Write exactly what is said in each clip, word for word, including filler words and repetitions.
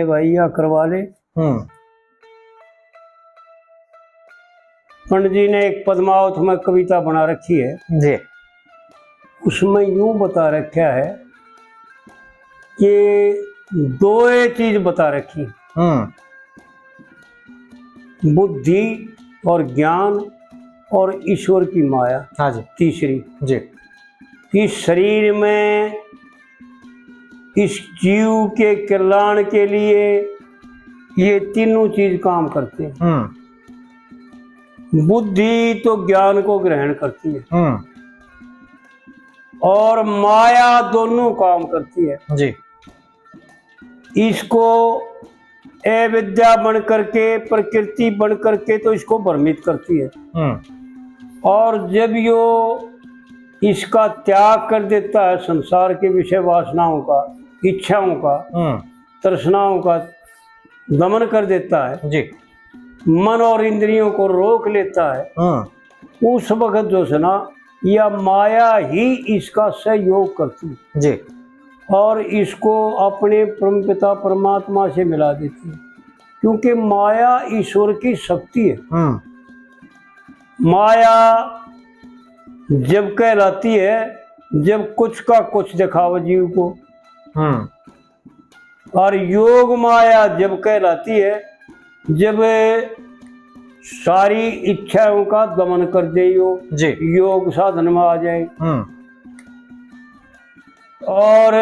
ए भाई, या करवा ले। हम्म। पंडित जी ने एक पद्मावत में कविता बना रखी है। जी। उसमें यूं बता रखा है कि दो ये चीज बता रखी। हम्म। बुद्धि और ज्ञान और ईश्वर की माया। हाँ जी। तीसरी। जी। कि शरीर में इस जीव के कल्याण के लिए ये तीनों चीज काम करते हैं। हम्म। बुद्धि तो ज्ञान को ग्रहण करती है। हम्म। और माया दोनों काम करती है। जी। इसको अविद्या बन करके, प्रकृति बन करके तो इसको भ्रमित करती है। हम्म। और जब यो इसका त्याग कर देता है, संसार के विषय वासनाओं का, इच्छाओं का, हम्म। तृष्णाओं का दमन कर देता है, जी। मन और इंद्रियों को रोक लेता है, हम्म। उस वक्त जो है ना, या माया ही इसका सहयोग करती है। जी। और इसको अपने परमपिता परमात्मा से मिला देती है, क्योंकि माया ईश्वर की शक्ति है। हम्म। माया जब कहलाती है, जब कुछ का कुछ दिखावे जीव को। हम्म। और योग माया जब कहलाती है, जब सारी इच्छाओं का दमन कर दे, यो जी। योग साधन में आ जाए। हम्म। और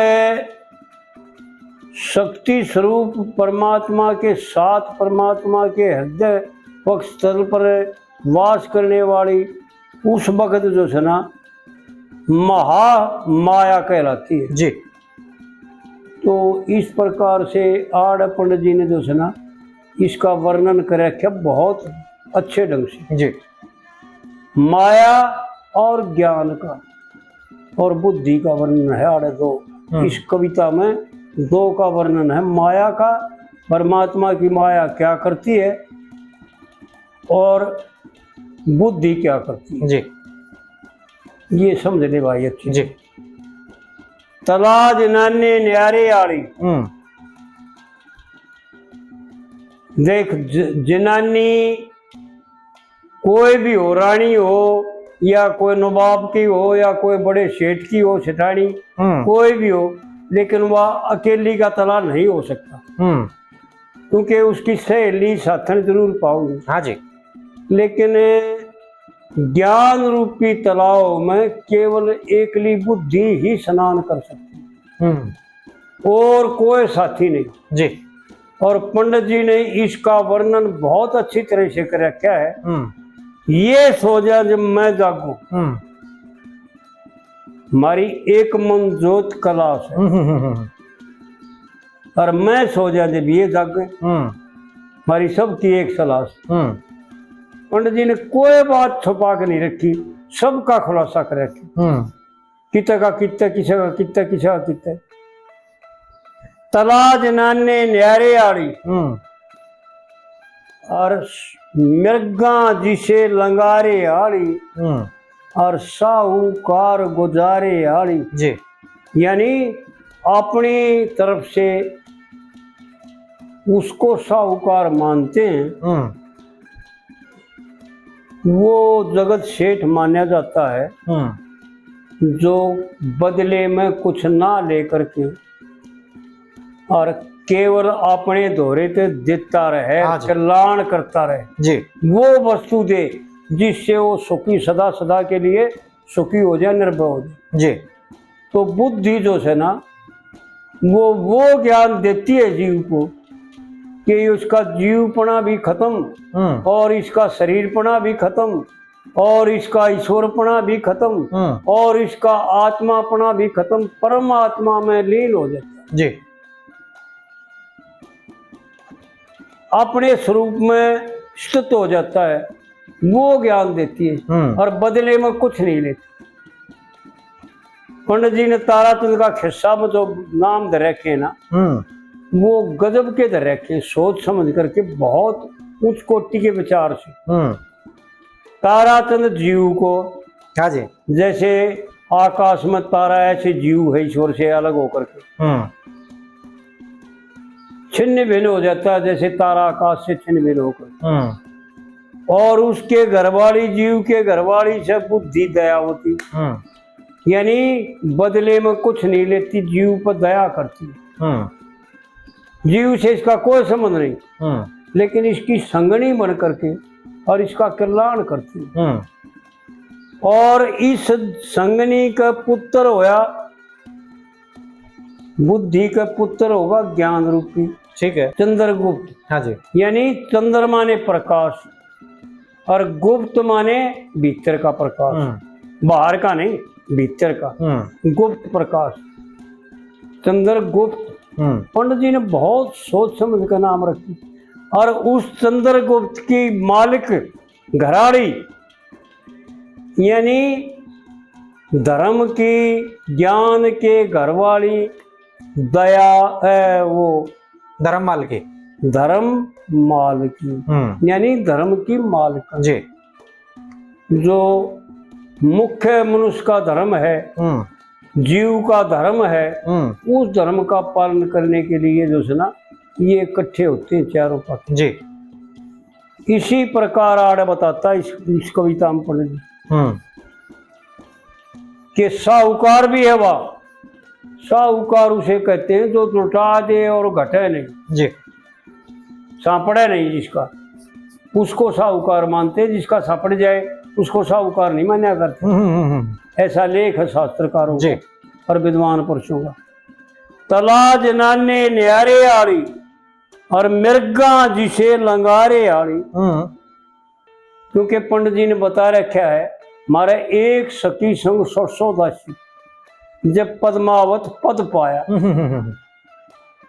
शक्ति स्वरूप परमात्मा के साथ, परमात्मा के हृदय वक्षस्थल पर वास करने वाली उस वक्त जो है ना, महामाया कहलाती है। जी। तो इस प्रकार से आड़ पंडित जी ने जो है ना, इसका वर्णन कर रखा बहुत अच्छे ढंग से। जी। माया और ज्ञान का और बुद्धि का वर्णन है आड़े दो। हम्म। इस कविता में दो का वर्णन है, माया का, परमात्मा की माया क्या करती है और बुद्धि क्या करती है। जी। ये समझ ले भाई अच्छे। जी। तला जनानी न्यारे आली। हम्म। देख, ज-, जनानी कोई भी हो, रानी हो या कोई नवाब की हो या कोई बड़े सेठ की हो, सेठानी, हम्म। कोई भी हो, लेकिन वह अकेली का तला नहीं हो सकता। हम्म। क्योंकि उसकी सहेली साथन जरूर पाऊंगी। हाँ जी। लेकिन ज्ञान रूपी तालाब में केवल एकली बुद्धि ही स्नान कर सकती है। हम्म। और कोई साथी नहीं। जी। और पंडित जी ने इसका वर्णन बहुत अच्छी तरह से कर रखा है। हम्म। ये सो जा जब मैं जागू, हम्म। हमारी एक मन जोत कलास है। हम्म, हम्म, हम्म, हम्म। और मैं सो जा जब ये जागे, हम्म। हमारी सबकी एक सलास। हम्म। पंडित जी ने कोई बात छुपा के नहीं रखी, सबका खुलासा कर रखी। हम्म। किते का किते, किसे का किते, किसे का किते। तला जनाने न्यारे आली। हम्म। और मिर्गा जिसे लंगारे आली। हम्म। और साहूकार गुजारे आली। जी। यानी अपनी तरफ से उसको साहूकार मानते हैं। हम्म। वो जगत सेठ माना जाता है, हम्म। जो बदले में कुछ ना लेकर के और केवल अपने धोरे ते देता रहे, हाँ जी। कल्याण करता रहे। जी। वो वस्तु दे जिससे वो सुखी, सदा सदा के लिए सुखी हो जाए, निर्भय हो जाए। जी। तो बुद्धि जो है ना, वो, वो ज्ञान देती है जीव को कि उसका जीवपना भी खत्म, हम्म। और इसका शरीरपना भी खत्म, और इसका ईश्वरपना भी खत्म, हम्म। और इसका आत्मापना भी खत्म, परमात्मा में लीन हो जाता है। जी। अपने स्वरूप में स्थित हो जाता है, वो ज्ञान देती है, हम्म। और बदले में कुछ नहीं लेती। पंडित जी ने ताराचंद का खिस्सा में जो नाम धर रखे हैं ना, हम्म। वो गजब के धर रखे हैं, सोच समझ करके बहुत उच्च कोटि के विचार से। हम्म। ताराचंद जीव को, हाँ जी। जैसे आकाश में तारा, ऐसे जीव है ईश्वर से अलग होकर के। हम्म। छिन्न भिन्न हो जाता है, जैसे तारा आकाश से छिन्न भिन्न होकर। हम्म। और उसके घरवाली, जीव के घरवाली से बुद्धि दया होती, हम्म। यानी बदले में कुछ नहीं लेती, जीव पर दया करती। हम्म। जीव से इसका कोई संबंध नहीं, हम्म। लेकिन इसकी संगनी बन करके और इसका कल्याण करती। हम्म। और इस संगनी का पुत्र होया, बुद्धि का पुत्र होगा ज्ञान रूपी। ठीक है। चंद्रगुप्त। हाँ जी। यानी चंद्रमा ने प्रकाश, और गुप्त माने भीतर का प्रकाश, हम्म। बाहर का नहीं, भीतर का। हम्म। गुप्त प्रकाश, चंद्रगुप्त। हम्म। पंडित जी ने बहुत सोच समझ कर नाम रखी। और उस चंद्रगुप्त की मालिक घराड़ी, यानी धर्म की, ज्ञान के घरवाली, दया, ए, वो धर्म माल की। धर्म माल की, हम्म। यानी धर्म की मालकन। जी। जो मुख्य मनुष्य का धर्म है, हम्म। जीव का धर्म है, हम्म। उस धर्म का पालन करने के लिए जो है ना, ये इकट्ठे होते हैं चारों पक्ष। जी। इसी प्रकार आड़े बताता इस, इस कविता में पंडित जी हम्म। कि साहूकार भी है वह। साहूकार उसे कहते हैं जो लुटा दे और घटे नहीं। जी। सांपड़े नहीं जिसका, उसको साहूकार मानते, जिसका सपड़ जाए उसको साहूकार नहीं मान्या करते। हम्म, हम्म, हम्म। ऐसा लेख है शास्त्रकारों जी। का और विद्वान पुरुषों का। तला जनाने न्यारे आली और मिर्गा जिसे लंगारे आली। हम्म। क्योंकि पंडित जी ने बता रखा है, मारे एक सखी संग सौ सौ दासी, जब पद्मावत पद पाया। हम्म, हम्म, हम्म।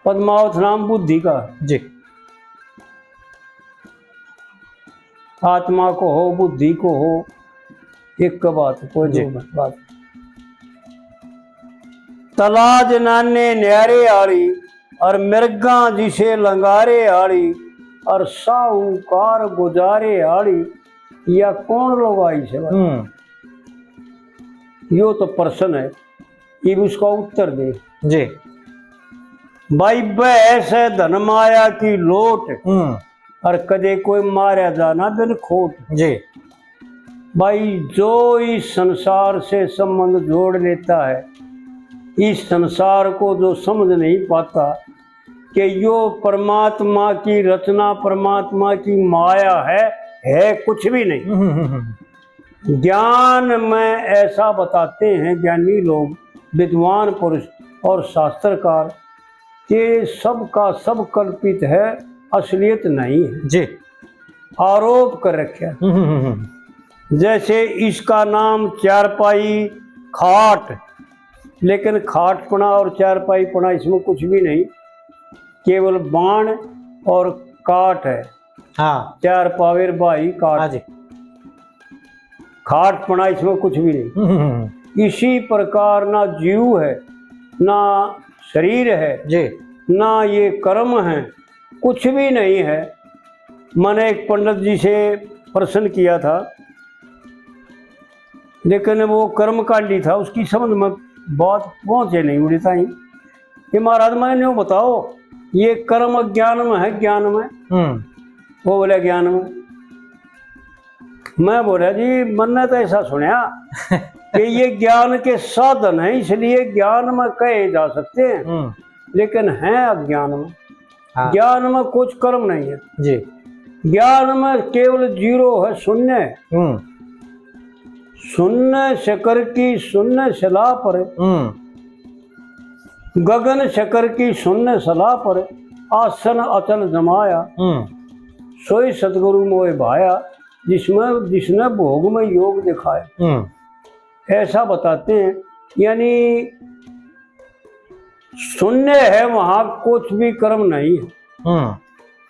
पद्मावत नाम बुद्धि का। जी। आत्मा को हो, बुद्धि को हो, एक का बात, कोई जी। दो बात। तला जनाने न्यारे आली और मिर्गा जिसे लंगारे आली और साहूकार गुजारे आली, या कौन लोग आई से भाई? हम्म। यो तो प्रश्न है, इब उसका उत्तर दे। जी। भाई, बहस है धन माया की लोट, हम्म। और कदे कोई मारा जाना बिन खोट। जी। भाई, जो इस संसार से संबंध जोड़ लेता है, इस संसार को जो समझ नहीं पाता कि यो परमात्मा की रचना, परमात्मा की माया है, है कुछ भी नहीं। हम्म, हम्म, हम्म। ज्ञान में ऐसा बताते हैं ज्ञानी लोग, विद्वान पुरुष और शास्त्रकार, कि सबका सब कल्पित है, असलियत नहीं है। जी। आरोप कर रखे हैं। हम्म, हम्म, हम्म। जैसे इसका नाम चारपाई खाट, लेकिन खाटपना और चारपाईपना इसमें कुछ भी नहीं, केवल बाण और काट है। हाँ। चार पावेर भाई काट। हाँ जी। खाटपना इसमें कुछ भी नहीं। हम्म, हम्म, हम्म। इसी प्रकार ना जीव है, ना शरीर है, जी। ना ये कर्म है, कुछ भी नहीं है। मैंने एक पंडित जी से प्रश्न किया था, लेकिन वो कर्मकांडी था, उसकी समझ में बात पहुंचे नहीं उड़ी ताई। कि महाराज, मैंने न्यू बताओ, ये कर्म अज्ञान में है, ज्ञान में? हम्म। वो बोला, ज्ञान में। मैं बोला, जी, मैंने तो ऐसा सुना कि ये ज्ञान के साधन है, इसलिए ज्ञान में कहे जा सकते हैं, हम्म। लेकिन हैं अज्ञान में। हाँ। ज्ञान में कुछ कर्म नहीं है। जी। ज्ञान में केवल जीरो है, शून्य है। हम्म। शून्य शकर की शून्य शिला पर, हम्म। गगन शकर की शून्य शिला पर आसन अचल जमाया। हम्म। सोई सतगुरु मोय भाया, जिसमें, जिसने भोग में योग दिखाया। हम्म। ऐसा बताते हैं, यानी शून्य है, वहां कुछ भी कर्म नहीं है। हम्म।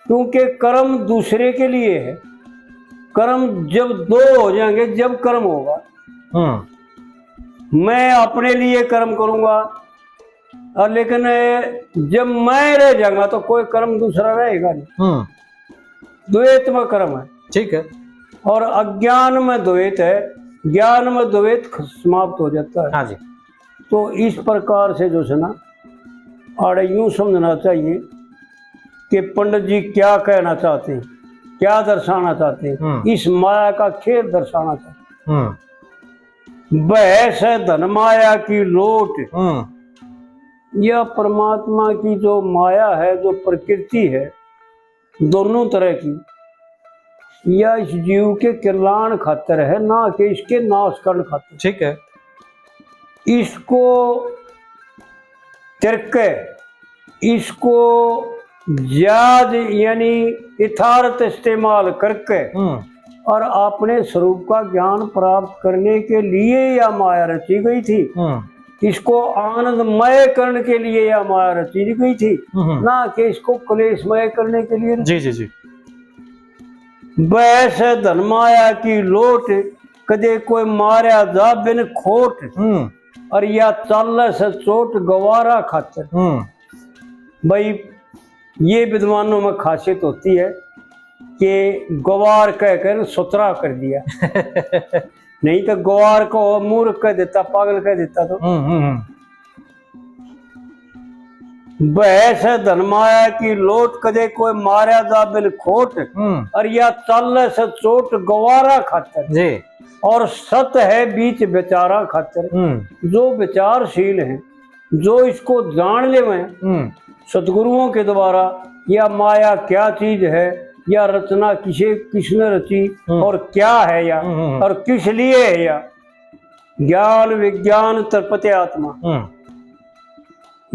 क्योंकि कर्म दूसरे के लिए है। कर्म जब दो हो जाएंगे, जब कर्म होगा। हम्म। मैं अपने लिए कर्म करूंगा, और लेकिन जब मैं रह जाऊंगा तो कोई कर्म दूसरा रहेगा नहीं। हम्म। द्वैत में कर्म है। ठीक है। और अज्ञान में द्वैत है, ज्ञान में द्वैत ख-, समाप्त हो जाता है। हाँ जी। तो इस प्रकार से जो है ना, आड़े यूं समझना चाहिए कि पंडित जी क्या कहना चाहते हैं, क्या दर्शाना चाहते हैं, हम्म। इस माया का खेल दर्शाना चाहते हैं। हम्म। बहस है धन माया की लोट। हम्म। यह परमात्मा की जो माया है, जो प्रकृति है, दोनों तरह की, या इस जीव के कल्याण खातर है, ना कि इसके नाश करण खातर। ठीक है। इसको तिरके, इसको जायज यानी यथार्थ इस्तेमाल करके हम्म। और अपने स्वरूप का ज्ञान प्राप्त करने के लिए या माया रची गई थी। हम्म। इसको आनंदमय करने के लिए या माया रची गई थी, हम्म। ना कि इसको क्लेशमय करने के लिए। जी, जी, जी। बहस है धन माया की लोट, कदे कोई मारया जा बिन खोट। हम्म। और या चाले से चोट गवारा खातर। हम्म। भाई, ये विद्वानों में खासियत होती है कि गवार कहकर सुथरा कर दिया। नहीं तो गवार को मूर्ख कह देता, पागल कह देता तो। हम्म, हम्म, हम्म। बहस है धन माया की लोट, कदे कोई मारया जा बिन खोट। हम्म। और या चाले से चोट गवारा खातर। जी। और सत है बीच विचारा खातर। हम्म। जो विचारशील हैं, जो इसको जान लेवे, हम्म। सतगुरुओं के द्वारा या माया क्या चीज है, या रचना किसे, किसने रची हम्म। और क्या है या, हम्म, हम्म। और किस लिए है या, ज्ञान विज्ञान तृप्त आत्मा। हम्म।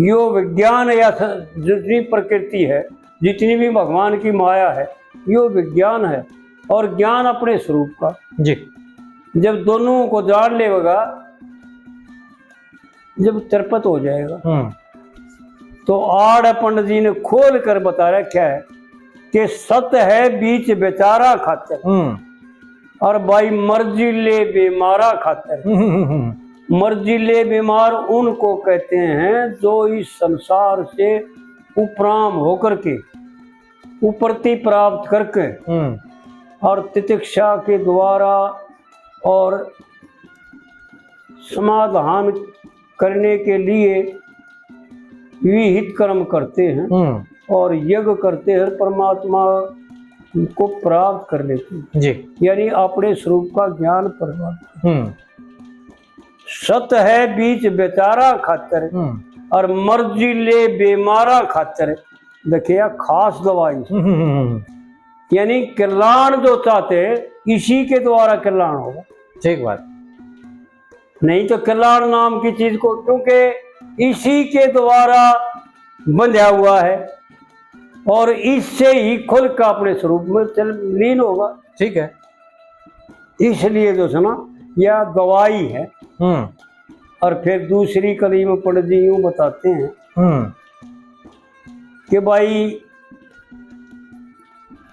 यो विज्ञान या स-, जितनी प्रकृति है, जितनी भी भगवान की माया है, यो विज्ञान है। और ज्ञान अपने स्वरूप का। जी। जब दोनों को जान लेगा, जब तृप्त हो जाएगा। हम्म। तो आड़ पंडित जी ने खोल कर बता रखा है कि सत है बीच बेचारा खातर। हम्म। और भाई मर्जी ले बीमारा खातर। हम्म, हम्म, हम्म। मर्जी ले बीमार उनको कहते हैं जो इस संसार से उपराम होकर के, उपरति प्राप्त करके हम्म। और तितिक्षा के द्वारा और समाधान करने के लिए विहित कर्म करते हैं हम्म। और यज्ञ करते हैं परमात्मा को प्राप्त करने के लिए। जी। यानी अपने स्वरूप का ज्ञान परमात्मा। हम्म। सत है बीच बेचारा खातर हम्म। और मर्जी ले बीमारा खातर। देखिए, यह खास दवाई। हम्म, हम्म, हम्म। यानी कल्याण जो चाहते हैं, इसी के द्वारा कल्याण होगा। ठीक बात। नहीं तो कल्याण नाम की चीज को, क्योंकि इसी के द्वारा बंधा हुआ है और इससे ही खुल कर अपने स्वरूप में चल, लीन होगा। ठीक है। इसलिए जो है ना, यह गवाही है। हम्म। और फिर दूसरी कली में पंडित जी यूं बताते हैं हम्म। कि भाई,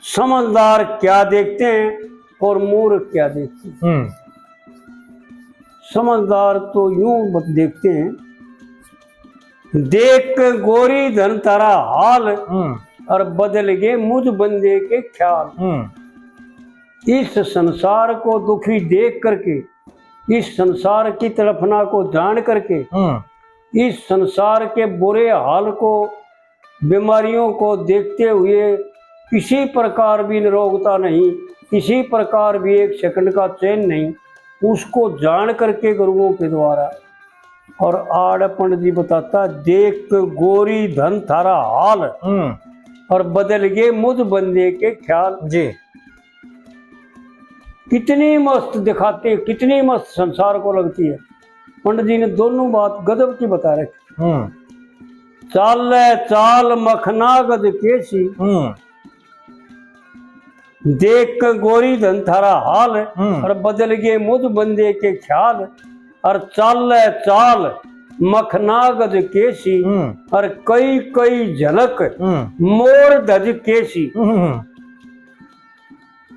समझदार क्या देखते हैं और मूर्ख क्या देखते हैं। हम्म। समझदार तो यूं बत-, देखते हैं, देख के गोरी धन थारा हाल, हम्म। और बदल गए मुझ बंदे के ख्याल। हम्म। इस संसार को दुखी देख करके, इस संसार की तड़फना को जान करके, हम्म। इस संसार के बुरे हाल को, बीमारियों को देखते हुए किसी प्रकार भी निरोगता नहीं, किसी प्रकार भी एक सेकंड का चैन नहीं, उसको जान करके गुरुओं के द्वारा। और आड़ पंडित जी बताता, देख के गोरी धन थारा हाल हम्म। और बदल गए मुझ बंदे के ख्याल। जी। कितनी मस्त दिखाते, कितनी मस्त संसार को लगती है। पंडित जी ने दोनों बात गजब की बता रखी। हम्म। चाले चाल मखना गज केसी, हम्म। देख के गोरी धन थारा हाल, हम्म। और बदल गए मुझ बंदे के ख्याल, और चाले चाल मखना गज केसी, हम्म। और कई कई झलक हम्म। मोर धज केसी। हम्म, हम्म।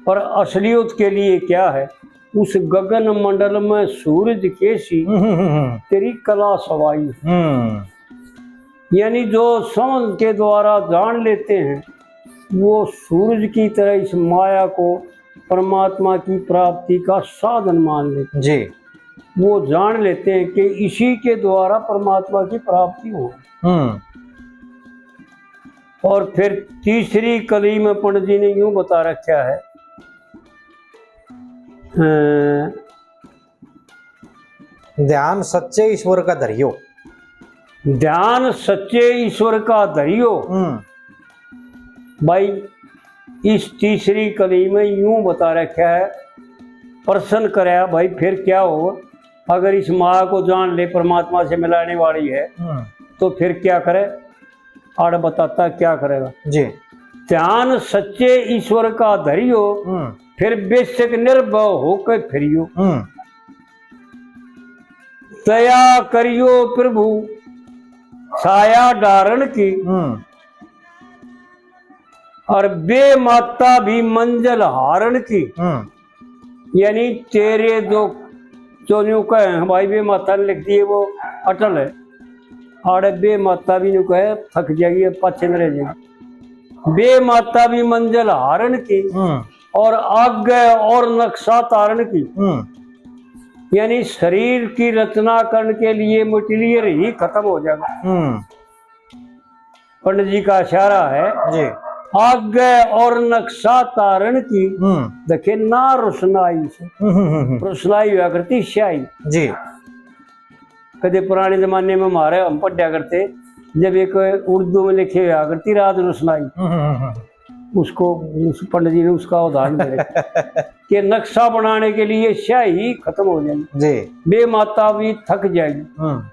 पर असलियत के लिए क्या है? उस गगन मंडल में सूरज केसी हम्म, हम्म, हम्म। तेरी कला सवाई। हम्म। यानी जो समझ के द्वारा जान लेते हैं, वो सूरज की तरह इस माया को परमात्मा की प्राप्ति का साधन मान लेते हैं। जी। वो जान लेते हैं कि इसी के द्वारा परमात्मा की प्राप्ति हो। हम्म। और फिर तीसरी कली में पंडित जी ने यूं बता रखा है, अ, ध्यान सच्चे ईश्वर का धरियो। ध्यान सच्चे ईश्वर का धरियो। हम्म। भाई, इस तीसरी कली में यूं बता रखा है, प्रश्न करया भाई, फिर क्या हो, अगर इस माँ को जान ले परमात्मा से मिलाने वाली है, हम्म। तो फिर क्या करे? आड़ बताता क्या करेगा। जी। ध्यान सच्चे ईश्वर का धरियो, हम्म। फिर बेशक निर्भय होकर फिरियो। हम्म। दया करियो प्रभु छाया डारण की, हम्म। और बे माता भी मंजिल हारण की। हम्म। यानी तेरे जो, जो न्यू कहे हैं भाई, बे माता ने लिख दिए, वो अटल है। आड़े बे माता भी न्यू कहे, थक जाएगी, पाछे में रह जाएगी। बे माता भी मंजिल हारण की, हम्म। और आगे और नक्शा तारण की। हम्म। यानी शरीर की रचना करने के लिए मटेरियल ही खत्म हो जाएगा। हम्म। पंडित जी का इशारा है। जी। आगे और नक्शा तारण की, हम्म। देखे ना रोशनाई से। हम्म, हम्म, हम्म, हम्म। रोशनाई हुआ करती स्याही। जी। कदे पुराने जमाने में हमारे हम पढ़ा करते, जब एक उर्दू में लिखे हुआ करती राज रोशनाई, हम्म, हम्म, हम्म। उसको, उस पंडित जी ने उसका उदाहरण दे रखा कि नक्शा बनाने के लिए स्याही खत्म हो जाएगी। जी। बे माता भी थक जाएगी। हम्म।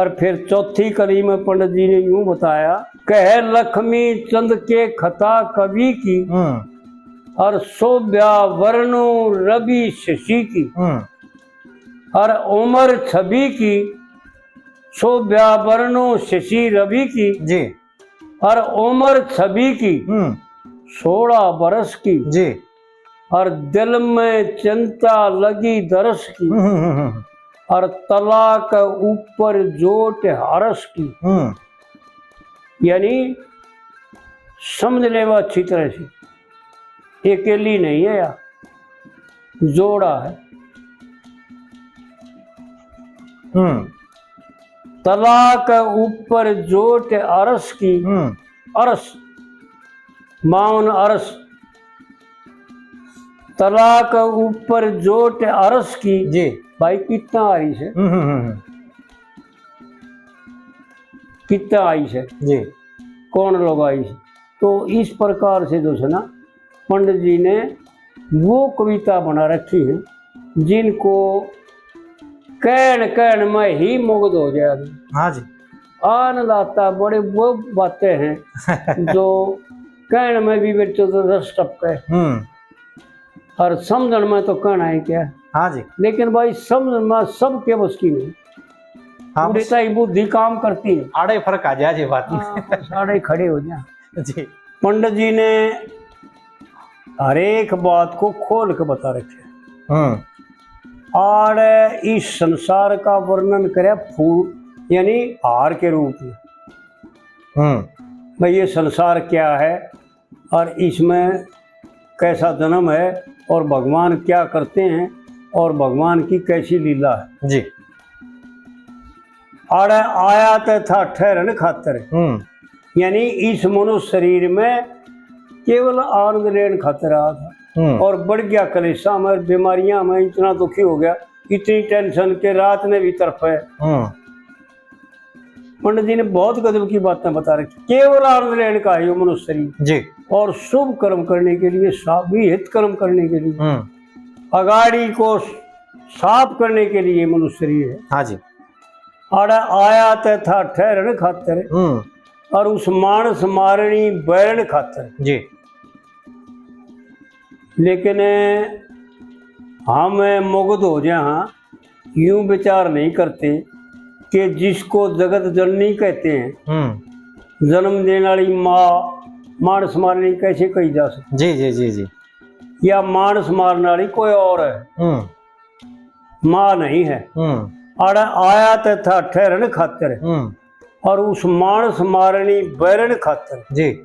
और फिर चौथी कली में पंडित जी ने यूं बताया, कह लक्ष्मी चंद के खता कवि की, हम्म। और शोभ्या वर्णो रवि शशि की, हम्म। और उम्र छवि की, शोभ्या वर्णो शशि रवि की, जी। और उम्र छवि की, हम्म। सोलह बरस की, जी। और दिल में चिंता लगी दरस की, हम्म, हम्म, हम्म, हम्म। और तला के ऊपर जोट हरस की। हम्म। यानी समझ लेवा अच्छी तरह से, अकेली नहीं है यार, जोड़ा है। हम्म। तला के ऊपर जोट अरस की, हम्म। अरस, बावन अरस, तला के ऊपर जोट अरस की। जी। भाई, कितना आरिस है? हम्म, हम्म, हम्म, हम्म। कितना आरिस है? जी। कौन लोग आरिस? तो इस प्रकार से जो है ना, पंडित जी ने वो कविता बना रखी है, जिनको कहन, कहन में ही मुग्ध हो जाए आदमी। हाँ जी। आनंद आता, बड़े वो बातें हैं जो कहन में भी बच्चों तो रस टपके। हम्म। और समझण में तो कहना है क्या? हाँ जी। लेकिन भाई, समझ में सबके बस की नहीं। हाँ, उड़े बस ताई बुद्धि काम करती है। आड़े फर्क आ जाए जी बात में। हाँ, बस आड़े खड़े हो जाए। जी। पंडित जी ने हर एक बात को खोल के बता रखे। हम्म। आड़े इस संसार का वर्णन करे फूल, यानी हार के रूप में। हम्म। भाई, ये संसार क्या है और इसमें कैसा जन्म है और भगवान क्या करते हैं और भगवान की कैसी लीला है। जी। आड़े आया तो था ठहरन खातर, हम्म। यानी इस मनुष्य शरीर में केवल आनंद लेन खातर आया था। हम्म। और बढ़ गया कलेशा में, बीमारियां में, इतना दुखी हो गया, इतनी टेंशन के रात में भी तरफे। हम्म। पंडित जी ने बहुत गजब की बातें बता रखी। केवल आनंद लेने का है यो मनुष्य शरीर। जी। और शुभ कर्म करने के लिए, सा-, विहित कर्म करने के लिए, हम्म। अगाड़ी को साफ करने के लिए मनुष्य शरीर है। हाँ जी। आड़े आया ते था ठहरण खातर, हम्म। और उस मानस मारणी बैरण खातर। जी। लेकिन हम मुग्ध हो जाए, हाँ, यूं विचार नहीं करते कि जिसको जगत जननी कहते हैं, हम्म। जन्म देने वाली माँ, मानस मारणी कैसे कही जा सकती? जी, जी, जी, जी। या मानस मारने वाली कोई और है, हम्म। माँ नहीं है। हम्म। आड़े आया ते था ठहरण खातर, हम्म। और उस मानस मारणी बैरण खातर, जी।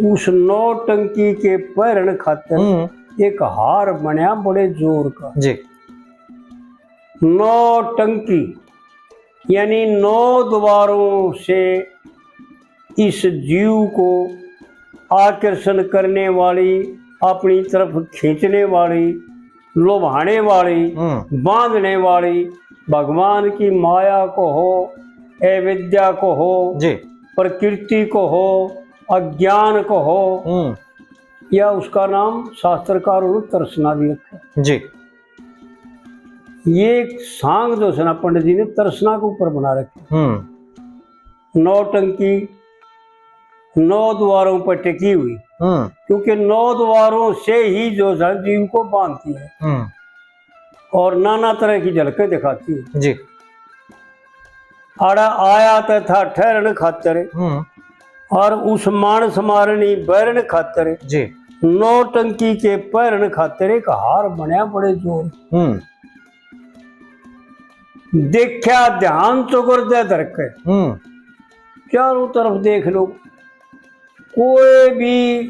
उस नौटंकी के पैरण खातर, हम्म। एक हार बनया बड़े जोर का। जी। नौटंकी, यानी नौ द्वारों से इस जीव को आकर्षण करने वाली, अपनी तरफ खींचने वाली, लुभाने वाली, हम्म। बांधने वाली भगवान की माया को हो, अविद्या को हो, जी। प्रकृति को हो, अज्ञान को हो, हम्म। या उसका नाम शास्त्रकारों ने तृष्णा भी रखा। जी। ये एक सांग जो है ना, पंडित जी ने तृष्णा के ऊपर बना रखी। हम्म। नौटंकी नौ द्वारों पर टिकी हुई, हम्म। क्योंकि नौ द्वारों से ही जो है जीव को बांधती है हम्म। और नाना तरह की झलकें दिखाती है। जी। आड़ा आया तो था ठहरण खातर, हम्म। और उस मानस मारनी बैरण खातर, जी। नौटंकी के पैरण खातर एक हार बनया बड़े जोर। हम्म। देखा ध्यान चौगरदे धर के, हम्म। चारों तरफ देख लो, कोई भी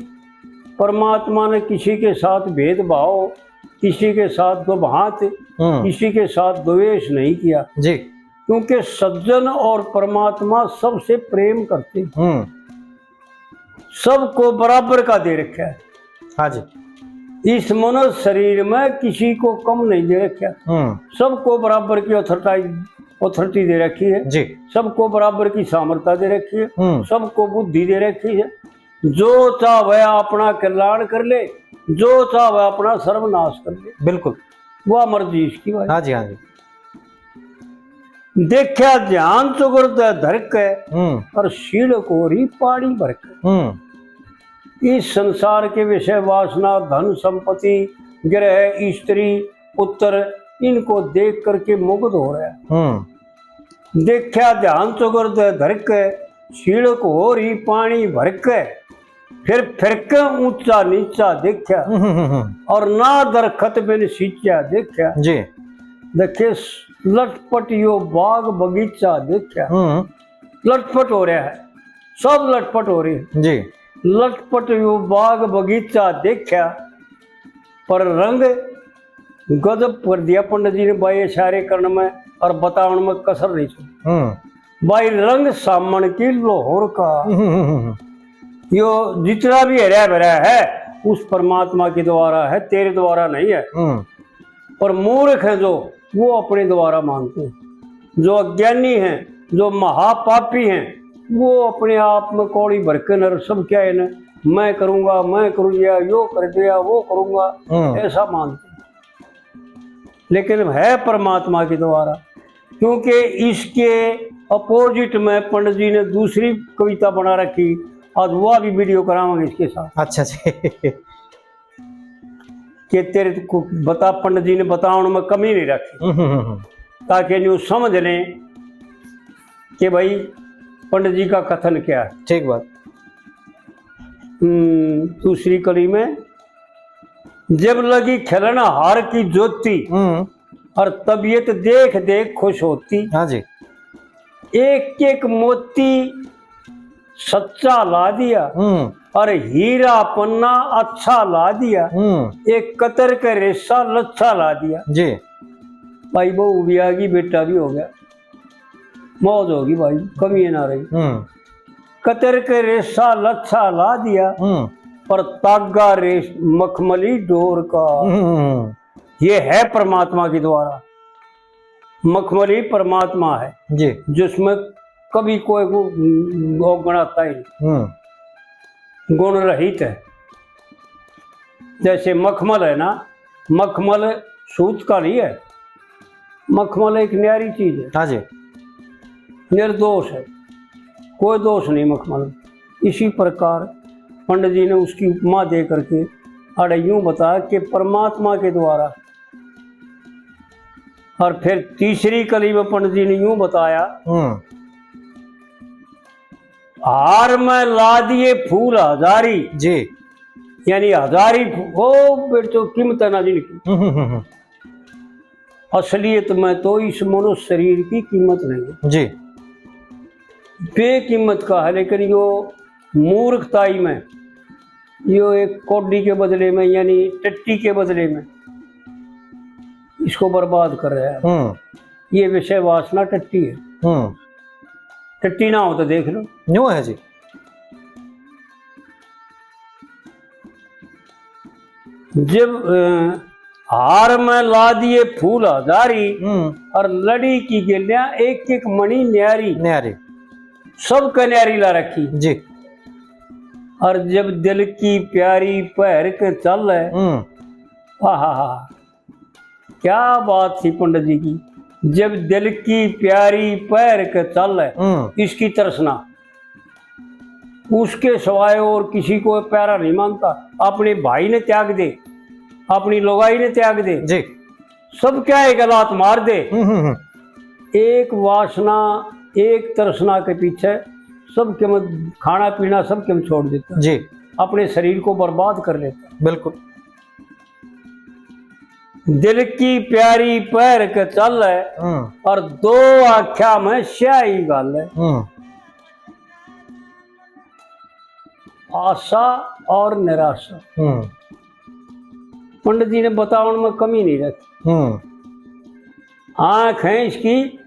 परमात्मा ने किसी के साथ भेदभाव, किसी के साथ दुभांत, हम्म। किसी के साथ द्वेष नहीं किया। जी। क्योंकि सज्जन और परमात्मा सबसे प्रेम करते हैं। हम्म। सबको बराबर का दे रखा है। हाँ जी। इस मनुष्य शरीर में किसी को कम नहीं दे रखा। हम्म। सबको बराबर की अथॉरिटी, अथॉरिटी दे रखी है। जी। सबको बराबर की सामर्थ्य दे रखी है। हम्म। सबको बुद्धि दे रखी है। जो चाहे अपना कल्याण कर ले, जो चाहे अपना सर्वनाश कर ले। बिल्कुल। वह मर्जी इसकी भाई। हाँ जी, हाँ जी। देखा ध्यान चौगरदे धर के, हम्म। और सील को री पानी भर के। हम्म। इस संसार के विषय वासना, धन संपत्ति, गृह, स्त्री, पुत्र, इनको देख करके मुग्ध हो रहा है। हम्म। देखा ध्यान चौगरदे धर के, सील को री पानी भर के, फिर फिर के ऊंचा नीचा देखा, हम्म, हम्म, हम्म। और ना दरखत बिन सींचा देखा। जी। देखे, लटपट यो बाग बगीचा देखा। हम्म। लटपट हो रहा है, सब लटपट हो रही है। जी। लटपट यो बाग बगीचा देखा, पर रंग गजब कर दिया पंडित जी ने भाई, इशारे करण में और बतावन में कसर नहीं छोड़ी। हम्म। भाई, रंग सामन की लाहौर का। हम्म, हम्म, हम्म, हम्म। यो जितना भी हरा भरा है, उस परमात्मा के द्वारा है, तेरे द्वारा नहीं है। हम्म। पर मूर्ख हैं जो, वो अपने द्वारा मानते हैं। जो अज्ञानी हैं, जो महापापी हैं, वो अपने आप में कौड़ी भर के नर सब क्या है ना, मैं करूँगा, मैं करूँगा, यो कर दिया, वो करूँगा, हम्म। ऐसा मानते हैं। लेकिन है परमात्मा के द्वारा, क्योंकि इसके अपोजिट में पंडित जी ने दूसरी कविता बना रखी, आज वह भी वीडियो करावांगे इसके साथ। अच्छा जी। कि तेरे को बता, पंडित जी ने बतावन में कमी नहीं रखी, हम्म, हम्म, हम्म। ताकि न्यू समझ लें कि भाई पंडित जी का कथन क्या है। ठीक बात। हम्म, दूसरी कली में, जब लगी खिलन हार की ज्योति, हम्म। और तबीयत देख देख खुश होती। हाँ जी। एक एक मोती सच्चा ला दिया, हम्म। और हीरा पन्ना अच्छा ला दिया, हम्म। एक कतर के रेशा लच्छा ला दिया। जी। भाई, बहू भी आ गई, बेटा भी हो गया, मौज होगी भाई, कमी ना रही। हम्म। कतर के रेशा लच्छा ला दिया, हम्म। पर तागा रेश मखमली डोर का। हम्म। ये है परमात्मा के द्वारा, मखमली परमात्मा है जी। जिसमें कभी कोई को अवगुण आता ही नहीं। हम्म। गुण रहित है। जैसे मखमल है ना, मखमल सूत का नहीं है, मखमल एक न्यारी चीज है। हाँ जी। निर्दोष है, कोई दोष नहीं मखमल। इसी प्रकार पंडित जी ने उसकी उपमा दे करके आड़े यूं बताया कि परमात्मा के द्वारा। और फिर तीसरी कली में पंडित जी ने यूं बताया, हम्म। हार में ला दिए फूल हजारी। जी। यानी हजारी फू-, ओ बेटो, कीमत है ना जिनकी। हम्म, हम्म, हम्म। असलियत में तो इस मनुष्य शरीर की कीमत नहीं है। जी। बेकीमत का है, लेकिन यो मूर्खताई में, यो एक कौडी के बदले में, यानी टट्टी के बदले में इसको बर्बाद कर रहा है। हम्म। ये विषय वासना टट्टी है। हम्म। टट्टी ना हो तो देख लो। न्यू है जी। जब अ, हार में ला दिए फूल हजारी, हम्म। और लड़ी की गेलियां एक एक मणि न्यारी। न्यारी। सबके न्यारी ला रखी। जी। और जब दिल की प्यारी पहर के चल है, हम्म। आहा, क्या बात थी पंडित जी की। जब दिल की प्यारी पहर के चल है, हम्म। इसकी तृष्णा, उसके सिवाय और किसी को प्यारा नहीं मानता। अपने भाई ने त्याग दे, अपनी लुगाई ने त्याग दे, जी। सब क्या एक लात मार दे। हम्म, हम्म, हम्म। एक वासना, एक तृष्णा के पीछे सब के में खाना पीना सब के में छोड़ देता। जी। अपने शरीर को बर्बाद कर लेता। बिल्कुल। दिल की प्यारी पहर के चल है, हम्म। और दो आख्या में स्याही घाल है। हम्म। आशा और निराशा। हम्म। पंडित जी ने बतावन में कमी नहीं रखी। हम्म। आंख है इसकी,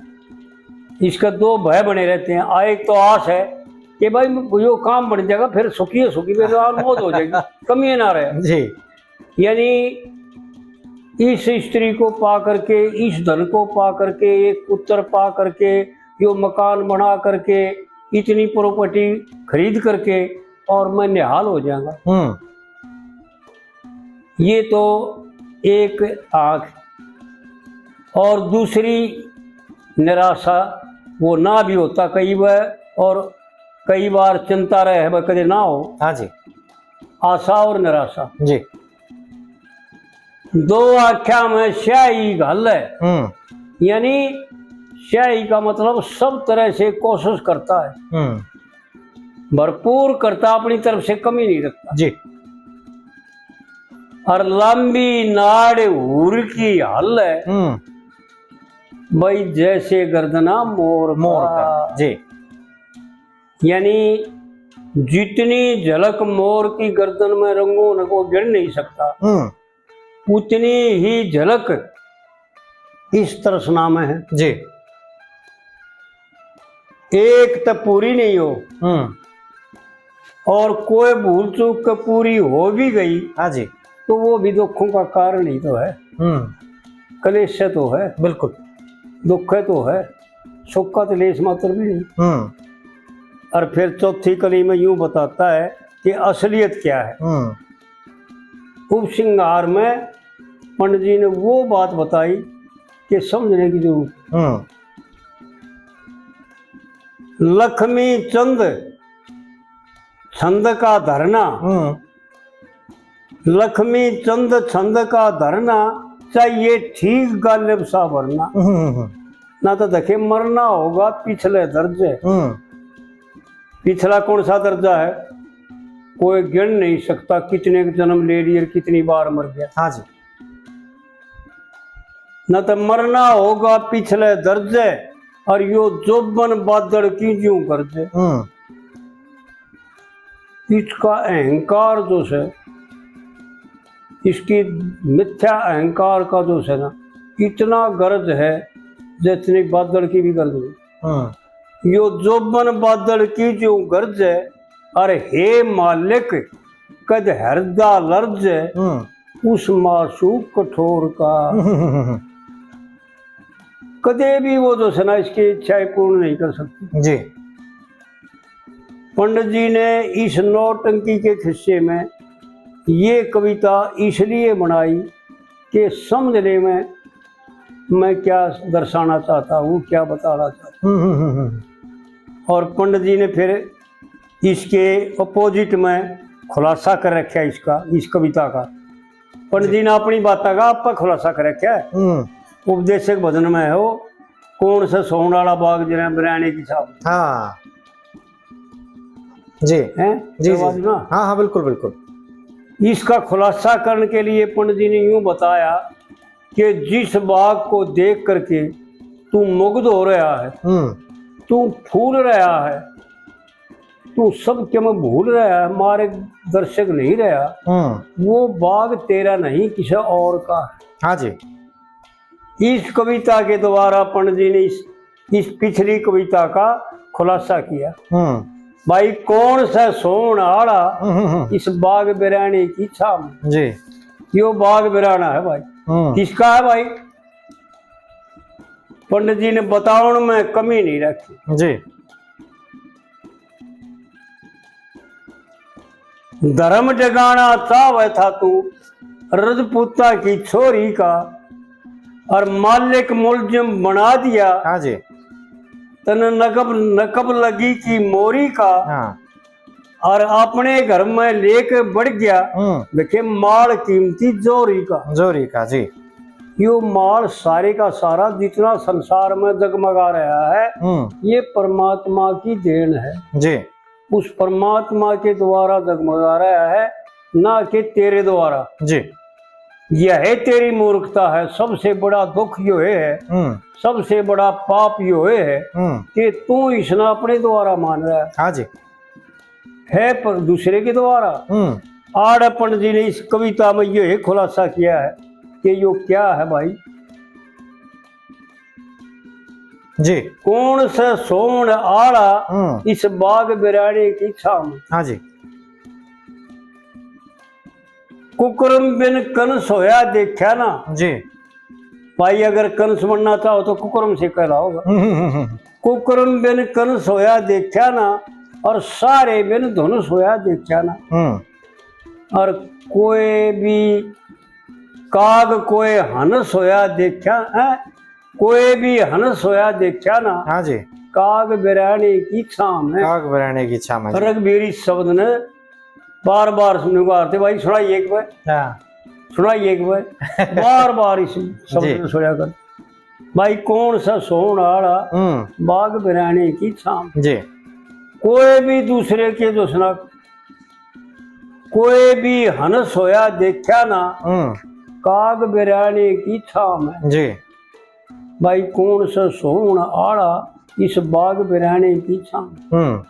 इसका दो भय बने रहते हैं। आ, एक तो आस है कि भाई यो काम बन जाएगा, फिर सुखी है सुखी, फिर और मौज हो जाएगी, कमी ना रहे। जी। यानी इस स्त्री को पा करके, इस धन को पा करके, एक पुत्र पा करके, यो मकान बना करके, इतनी प्रॉपर्टी खरीद करके, और मैं निहाल हो जाऊंगा। हम्म। ये तो एक आंख। और दूसरी निराशा, वो ना भी होता कई बार, और कई बार चिंता रहे, वह कदे ना हो। हाँ जी। आशा और निराशा। जी। दो आख्या में स्याही घाल है। हम्म। यानी स्याही का मतलब सब तरह से कोशिश करता है। हम्म। भरपूर करता, अपनी तरफ से कमी नहीं रखता। जी। और लंबी नाड़ हूर की हल है। हम्म। भाई जैसे गर्दना मोर मोर का। का। जी। यानी जितनी झलक मोर की गर्दन में रंगों को गिण नहीं सकता, हम्म। उतनी ही झलक इस तृष्णा में है। जी। एक तो पूरी नहीं हो, हम्म। और कोई भूल चूक के पूरी हो भी गई, हाँ जी। तो वो भी दुखों का कारण ही तो है। हम्म। क्लेश से तो है। बिल्कुल। दुख है तो है, सुख का तो लेश मात्र भी नहीं। हम्म। और फिर चौथी कली में यूं बताता है कि असलियत क्या है। हम्म। उपसंहार में पंडित जी ने वो बात बताई कि समझने की जरूरत। हम्म। लक्ष्मी चंद छंद का धरना, हम्म। लक्ष्मी चंद छंद का धरना, चाहिए ठीक गालिब सा भरना। हम्म, हम्म, हम्म। ना तो देखे मरना होगा पिछले दर्जे। हम्म। पिछला कौन सा दर्जा है? कोई गिण नहीं सकता कितने जन्म ले लिए, कितनी बार मर गया। हाँ जी। न तो मरना होगा पिछले दर्जे, और यो जोबन बादल की ज्यूं गरजे। हम्म। इसका अहंकार जो से, इसकी मिथ्या अहंकार का जो से ना, इतना गरज है जितनी बादल की भी गरज नहीं। हम्म। यो जोबन बादल की ज्यूं गरज है, अरे हे मालिक, कद हृदा लर्ज है, हम्म। उस मासूक कठोर का। कदे भी वो जो से ना इसकी इच्छाएं पूर्ण नहीं कर सकती। जी। पंडित जी ने इस नौटंकी के खिस्से में ये कविता इसलिए बनाई कि समझने में मैं क्या दर्शाना चाहता हूँ, क्या बताना चाहता हूँ। हम्म, हम्म, हम्म, हम्म। और पंडित जी ने फिर इसके opposite में खुलासा कर रखा है इसका, इस कविता का। पंडित जी ने अपनी बातों का आप पर खुलासा कर रखा है। हम्म। उपदेशक भजन में हो, कौन सा सोहण वाला बाग जिन्हें बिराने की छाप। हाँ। जी। हैं? जी, जी। आवाज ना? हाँ, हाँ, बिल्कुल, बिल्कुल। इसका खुलासा करने के लिए पंडित जी ने यूं बताया कि जिस बाग को देख करके तू मुग्ध हो रहा है, हम्म। तू फूल रहा है, तू सबके में भूल रहा है, मारे दर्शक नहीं रहा, हम्म। वो बाग तेरा नहीं, किसी और का है। हाँ जी। इस कविता के द्वारा पंडित जी ने इस, इस पिछली कविता का खुलासा किया। हम्म। भाई, कौन सा सोहण आला हम्म, हम्म, हम्म। इस बाग बिराने की छाव में? जी। यो बाग बिराना है भाई। हम्म। किसका है भाई? पंडित जी ने बतावण में कमी नहीं रखी। जी। धर्म जगाना चाहवे था तू रजपूता की छोरी का, और मालिक मुलजिम बना दिया। हाँ जी। तन नकब, नकब लगी की मोरी का। हाँ। और अपने घर में लेके बढ़ गया। हम्म। देखे माल कीमती जोरी का। जोरी का, जी। यो माल सारे का सारा जितना संसार में जगमगा रहा है, हम्म। ये परमात्मा की देन है। जी। उस परमात्मा के द्वारा जगमगा रहा है, ना कि तेरे द्वारा। जी। यह तेरी मूर्खता है, सबसे बड़ा दुख यो है, हम्म। सबसे बड़ा पाप यो है हम्म। कि तू इसने अपने द्वारा मान रहा है। हाँ जी। है पर दूसरे के द्वारा। हम्म। आड़े पंडित जी ने इस कविता में यो ही खुलासा किया है कि यो क्या है भाई? जी। कौन से सोण आला हम्म। इस बाग बिराने की छांव में? हाँ जी। कुकर्म बिन कंस होया देखा ना। जी। भाई, अगर कंस बनना चाहो तो कुकर्म से कहलाओगा। हम्म, हम्म, हम्म। कुकर्म बिन कंस होया देखा ना, और सारे बिन धनुष होया देखा ना। हम्म। और कोई भी काग कोई हंस होया देखा है, कोई भी हंस होया देखा ना। हाँ जी। काग बिराने की छांव में। काग बिराने की छांव में जी। रघुबीर इस शब्द ने बार बार सुनूंगा आरती भाई, सुनाइए एक बार। हाँ। सुनाइए एक बार। बार बार इस शब्द जी। ने सुनाया कर। भाई, कौन सा सोण आला हम्म। बाग बिराने की छांव। जी। कोई भी दूसरे के जो सुना, कोई भी हंस होया देखा ना, हम्म। काग बिराने की छांव में। जी। भाई, कौन सा सोण आला इस बाग बिराने की छांव। हम्म।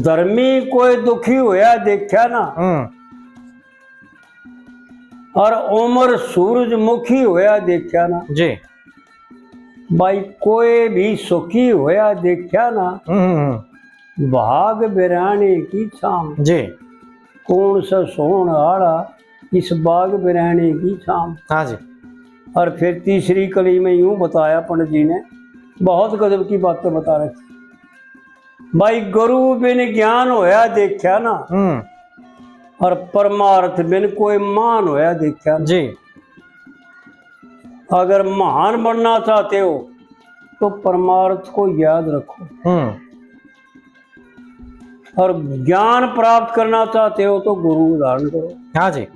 धर्मी कोई दुखी होया देखा ना, हम्म। और उमर सूरजमुखी होया देखा ना। जी। भाई, कोई भी सुखी होया देखा ना, हम्म, हम्म, हम्म। भाग बिराने की छांव। जी। कौन सा सोण आला इस बाग बिराने की छांव। हाँ जी। और फिर तीसरी कली में यूं बताया पंडित जी ने, बहुत गजब की बातें बता रखी। भाई, गुरु बिन ज्ञान होया देखा ना, हम्म। और परमार्थ बिन कोई मान होया देखा ना। जी। अगर महान बनना चाहते हो तो परमार्थ को याद रखो। हम्म। और ज्ञान प्राप्त करना चाहते हो तो गुरु धारण करो। हाँ जी।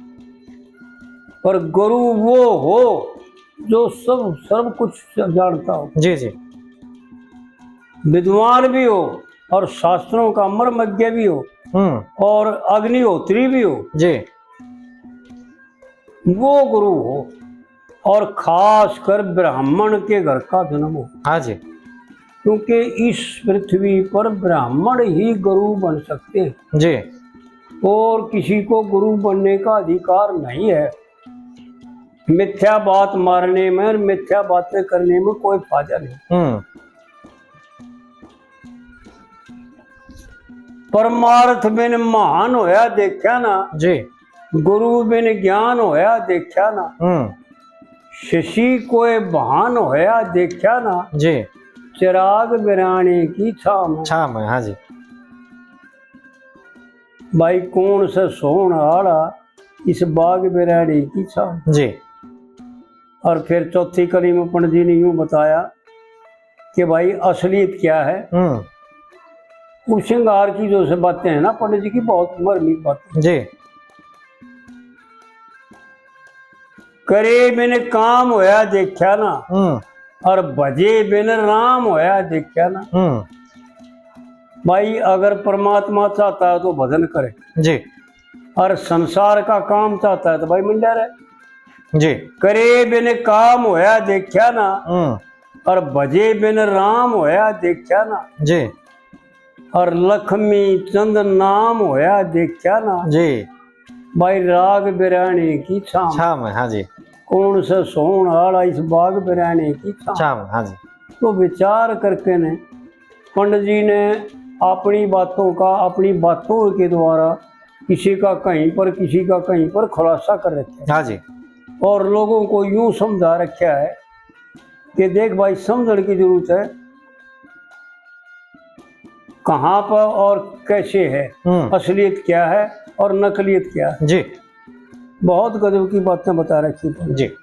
और गुरु वो हो जो सब, सर्व कुछ जानता हो। जी, जी। विद्वान भी हो और शास्त्रों का मर्मज्ञ भी हो हम्म। और अग्निहोत्री भी हो। जी। वो गुरु हो और खास कर ब्राह्मण के घर का जन्म हो। हाँ जी। क्योंकि इस पृथ्वी पर ब्राह्मण ही गुरु बन सकते हैं। जी। और किसी को गुरु बनने का अधिकार नहीं है। मिथ्या बात मारने में और मिथ्या बातें करने में कोई फायदा नहीं। हम्म। परमार्थ बिन महान होया देखा ना, जी। गुरु बिन ज्ञान होया देखा ना, हम्म। शशि कोई भान होया देखा ना, जी। चिराग बिराने की छांव में। छांव में, हाँ जी। भाई, कौन सा सोण आला इस बाग बिराने की छांव। जी। और फिर चौथी कली में पंडित जी ने यूं बताया कि भाई, असलियत क्या है। हम्म। उस श्रृंगार की जो से बातें हैं ना पंडित जी की, बहुत मर्मिक बातें। जी। करे बिन काम होया देखा ना, हम्म। और भजे बिन राम होया देखा ना। हम्म। भाई, अगर परमात्मा चाहता है तो भजन करे। जी। और संसार का काम चाहता है तो भाई मंड्या रहे। जी। करे बिन काम होया देखा ना, हम्म। और भजे बिन राम होया देखा ना। जी। और लक्ष्मी चंद नाम होया देखा ना। जी। भाई, राग बिराने की छांव। छांव में, हाँ जी। कौन सा सोण आला इस बाग बिराने की छांव। छांव में, हाँ जी। तो विचार करके ने पंडित जी ने अपनी बातों का, अपनी बातों के द्वारा किसी का कहीं पर, किसी का कहीं पर खुलासा कर रखा है। हाँ जी। और लोगों को यूं समझा रखा है कि देख भाई, समझने की जरूरत है कहाँ पर और कैसे है, हम्म। असलियत क्या है और नकलियत क्या है। जी। बहुत गजब की बातें बता रखी है। जी।